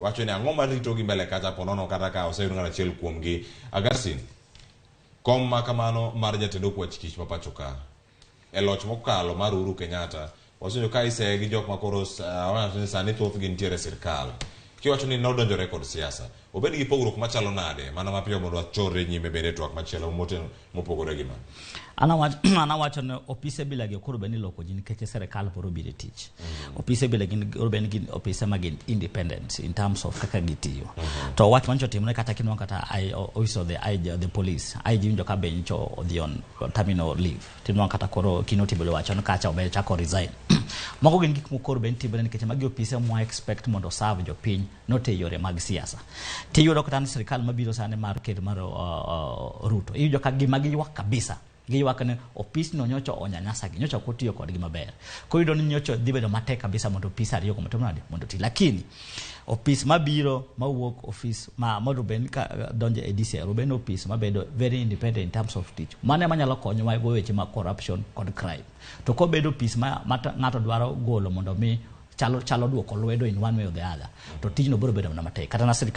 Wacho ni ang'o maritogi mbele kacha ponono kata ka oseyud ng'at achiel kuomgi. Augustine, kom ma kamano mar jatend okwach kich ma pacho ka e loch mokalo mar Uhuru Kenyatta wasewinjo ka iseye gi jok ma koro wawacho ni sani thothgi nitiere e sirkal. Kiwacho ni nodonjore kod siasa, obed gi pogruok machalo nade mana mapiyo mondo wachorre nyime bende e twak machielo moteno mopogore gi ma. An awacho ni opise bila gi koro bed ni iloko ji nikech sirkal koro biro e tich. Opise bila gin koro bed ni gin opise ma gin independent in terms of kaka gitiyo. To wach manyocha otimore kata kinwang'o kata office of the IG, the police, IG winjo ka be nyocha odhi on terminal leave. Tinwang'o kata koro Kinoti bende owacho ni kacha obe chako resign. Moko gin gik mokoro bed ni timore nikech magi opise mwa expect mondo serve jopiny not e yore mag siasa. Tiyudo kata ni sirkal mabiro sani mar ker mar Ruto, iyudo ka gima giywak kabisa giywak ni opisno nyocha onyanyasa gi, nyocha ok otiyo kodgi maber. Koro iyudo ni nyocha dhi bedo matek kabisa mondo opis ariyo go mondo nade mondo oti. Lakini opis mabiro mawuok ofis ma mondo bed ni ka donjo e DCI, obed ni opis mabedo very independent in terms of tich. Mano ema nyalo konyowa e goyo weche mag corruption kod crime. To kobedo opis ma ng'ato dwaro golo mondo mi chalo duoko lwedo in one way or the other, to tijno biro bedo mana matek. Kata na sirkal